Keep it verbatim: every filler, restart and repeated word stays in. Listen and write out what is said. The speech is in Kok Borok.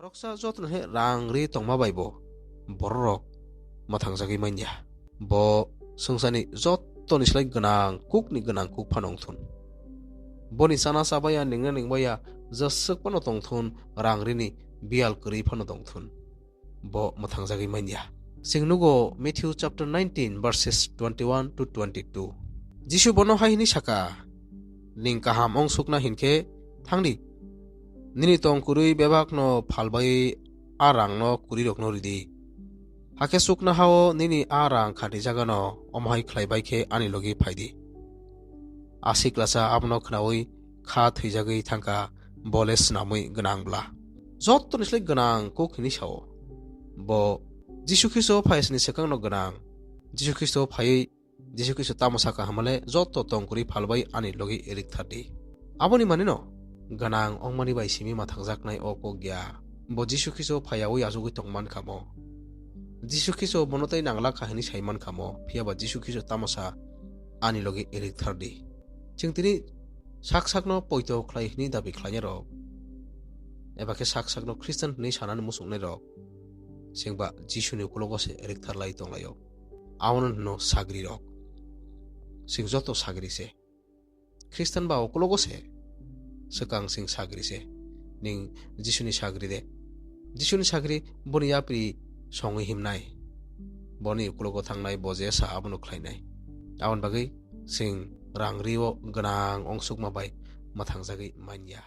Noksa jotono he rang ri tongma bai bo bororok mwthangjagwi manya. Bo swngcharni jotoni slai gwnang kukni gwnang kuk phano wngthun. Boni chana chabaya ningna ningbaya jeswk phano tongthun, rang rini biyal kwrwi phano tongthun. Bo mwthangjagwi manya. Chwng nugo Matthew chapter nineteen verses twenty-one to twenty-two. Jisu bono hai hwnwi saka, "Ning kaham wng sukna hinkhe thangdi. Nini tong kwrwi bebakno phalbai a rangno kwrwirokno ridi. Hakhe chuknohao nini a rang khatijagano omo hai khlai bai khe ani logi phaidi." A siklasa abono khnaui kha thwijagwi thangkha, bo le swnamwi gwnang bla. Jotoni slai gwnang kuk hwnwi sao. Bo Jisu Khristo phaisni swkangno gwnang. Jisu Khristo phaiwi Jisu Khristo tamo saka hwnmale, "Joto tong kwrwi phalbai ani logi erik thardi." Aboni manino gwnang wngmani bai simi mwthangjaknai o kok ya. Bo Jisu Khristo phaiyaui achugwi tong man khamo. Jisu Khristo bono tei nanglak kha hwnwi sai man khamo, phiya ba Jisu Khristo tamo sa, "Ani logi erik thardi." Chwng tini sak sakno poito khlai hwnwi dabi khlainai rok, eba khe sak sakno Khristan hwnwi sanani muchungnai rok, chwng ba Jisuni ukulogo se erik tharlai tonglaio. Abono hwno sagri rok. Chwng joto sagri se. Khristan ba ukulogo se. Swkang chwng sagri se. Ning Jisuni sagri de. Jisuni sagri boni yapri songwi himnai. Boni ukulogo thangnai, bo je sa abono khlainai. Aboni bagwi chwng rang rio gwnang ongsukma bai mwthangjagwi manya.